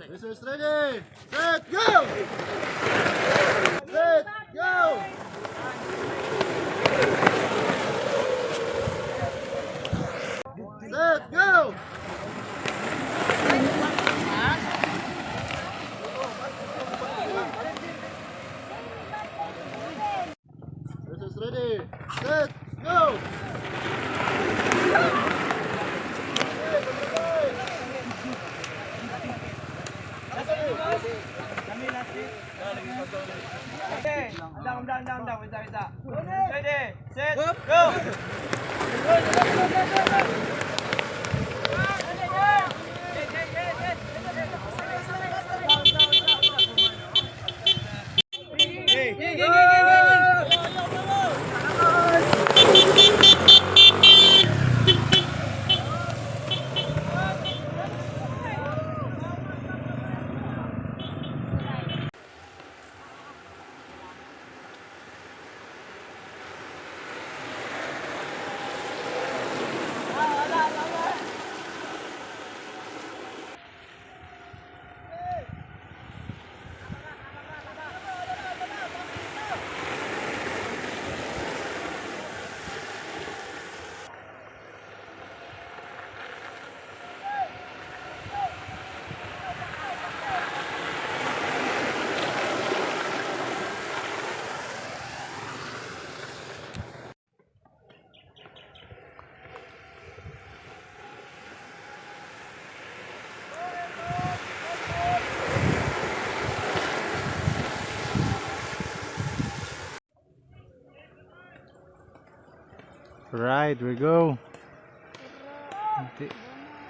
Racers ready! Set, go! Set, go! Set, go! Racers ready! Set, go! Okay, down, down, down, down. Isa, isa. Ready, set, go! Right, we go.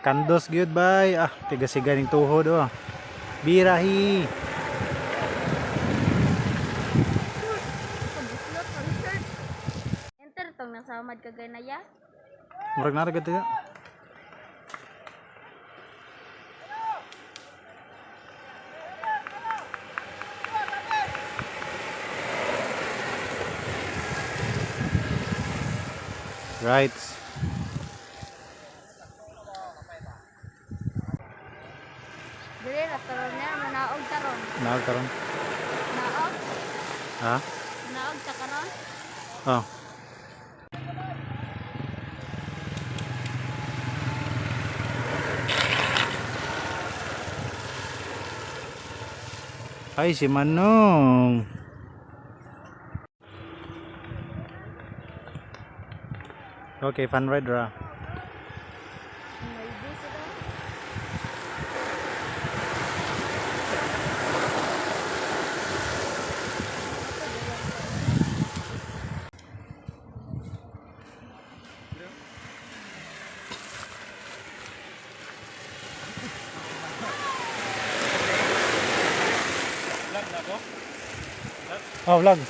Kandos gyud bay. Ah, tigasiga ning tuhod oh. Birahi. Kabuslot ang shirt. Enter tong nasamad ka ganaya. Murag na ra gud. Right. Dili ra taron niya manaog taron. Naog karon. Naog, Ha? naog ta karon. Oh. Ay, si Manong. Okay, fun ride ra. May bus ito. Oh, vlog.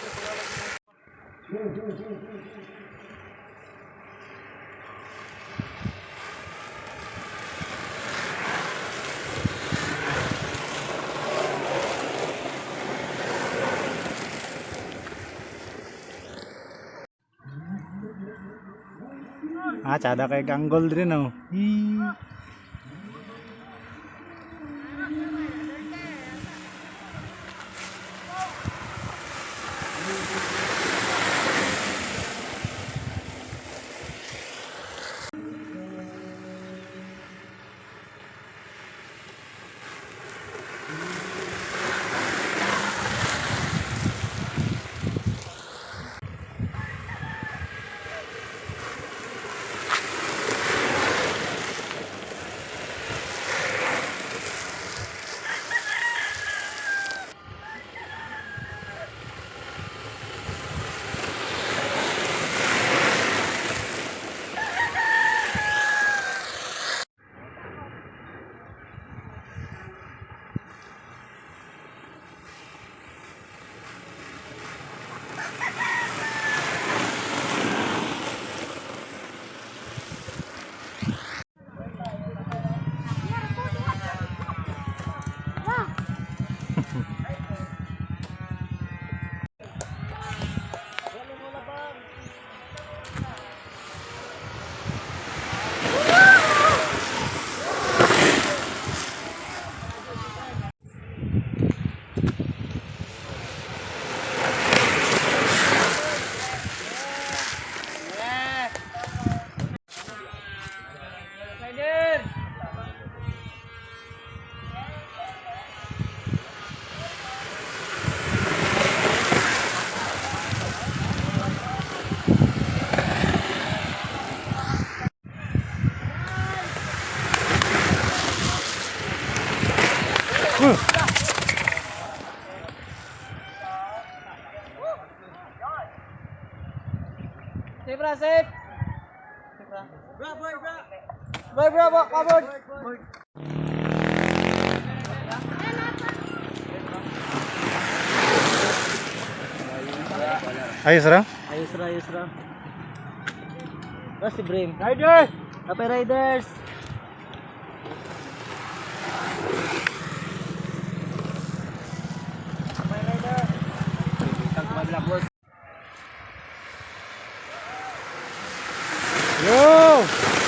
Ah, tsada kay Ganggol rin oh. Hee. Safe ra, safe. Bra, boy, bra. Boy, bra, bra, kabod. Ayos ra? Ayos ra, ayos ra. Bra si Brim. Riders! Kapay Riders! Yo!